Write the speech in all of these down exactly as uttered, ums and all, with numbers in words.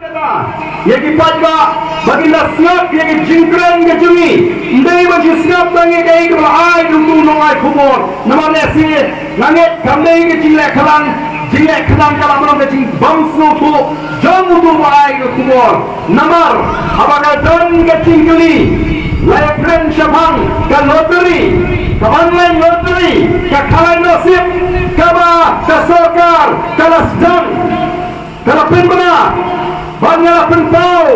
Ïa ki paidbah ba kin da sngap ïa ki jingkren ka jong ngi. Ym dei ban shu sngap tang ïa kaei kaba la ai da utu u nongai khubor. Namar lehse nga ngeit kam dei ka jingleh khnang, jingleh khnang ka la ban long ka jingbym sngewthuh jong utu uba ai ka khubor. Namar haba ka don ka jingkylli, la ïakren shaphang ka lottery, ka online lottery, ka khalai nasib kaba ka sorkar ka la sdang. Ka la pynbna bad nga la pynpaw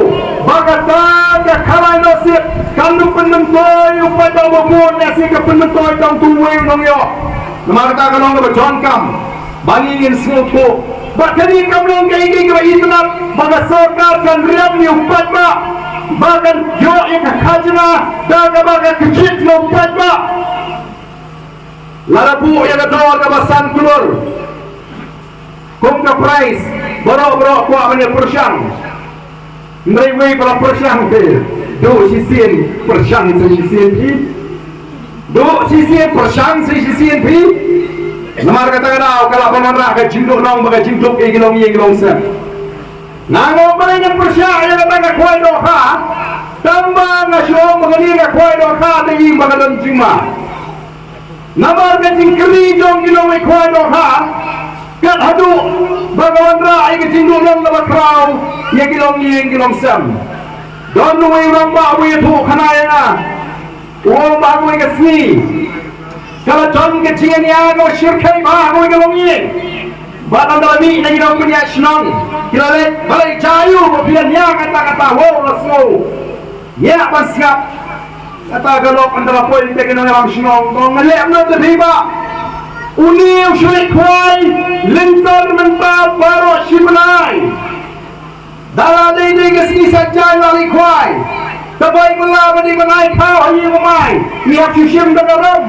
ba kata ka khalai nasib kam dei pynmyntoi u paidbah uba bun, lehse ka pynmyntoi tang uwei u nongïoh. Namar kata ka long kaba donkam ba ngi ngin sngewthuh ba kane kam long kaei kaei kaba itynnad ba ka sorkar kan riam ïa u paidbah, ba kan ïoh ïa ka khajna da kaba ka kjit na u paidbah. Lada buh ïa ka dor kaba san klur kum ka prize, baroh baroh kwah ban ïa pyrshang. Hynrei wei ba la pyrshang te, duh shisien pyrshang sa shisien phi. Duh shisien pyrshang sa shisien phi. Namar kata ka daw ka la ban wanrah ka jingduhnong bad ka jingduk ïa ki longïing ki longsem. Nga ong balei ngan pyrshah ïa kata ka khwai dohkha. Tang ba nga shu ong ba kane ka khwai dohkha te ïing ba ka don jingma. Namar ka jingkylli jong ki nongwei khwai dohkha, kat haduh ba ka wanrah ïa ka jingduhnong kaba khraw ïa ki longïing ki longsem. Don uwei u rangbah uba ïathuh khana ïa nga, u ong ba ha kawei ka sngi ka la don ka jingïania kaba shyrkhei bha ha kawei ka longïing. Bad ynda la mih na ki nongpynïaid shnong, ki la leit, balei, jia aïu ba phi la ñiah kata kata? Wow, la sngew ñiah ban sngap. Kata ka lok ynda la poi te ki nongïalam shnong, ko nga leh noh te phi bah. Une u shylli khwai lynter mynta baroh shi bnai. Da la dei dei ka sngi sa jia la lei khwai. Te bai bylla ba dei ban ai thaw ha ïing ha mai, ngi hap shu shim da ka rem.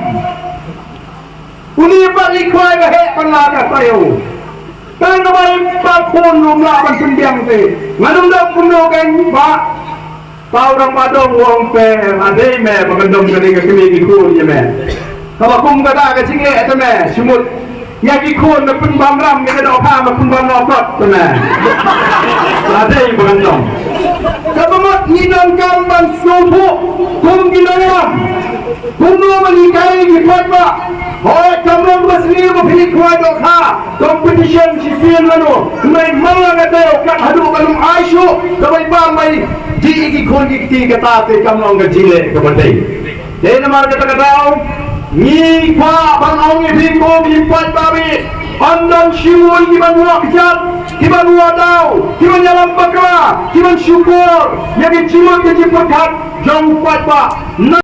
Une pat lei khwai ba heh ban la ka taïew. Tang ka bai ba khun ruh ym lah ban pynbiang te. Ngan ym dap kumno kein bah. Pau rang ba dong wong te, la dei me ba kan dong ka dei ka kmie ki khun ïa me. Kaba kum kata ka jingleh te me, shu mut ïa ki khun me pynbam ram, ïa ka dohkha me pynbam noh kot te me. La dei ba kan dong. Kaba mut ngi donkam ban sngewthuh kum ki nongïalam. Kumno ban hikai ïa ki paidbah. Hooid, kam long ba sniew ba phi leit khwai dohkha competition shisien lano. Hynrei man la ka taïew kat haduh ban ym ai shuh, ka bai bam bai jih ïa ki khun ki kti, kata te kam long ka jingleh kaba dei. Te namar kata ka daw ngi kwah ban ong ïa phi kum ki paidbah, ym don shibun kiban wad kjat, kiban wad daw, kiban ïalam bakla, kiban shukor ïa ki jingmut ki jingpyrkhat jong u paidbah.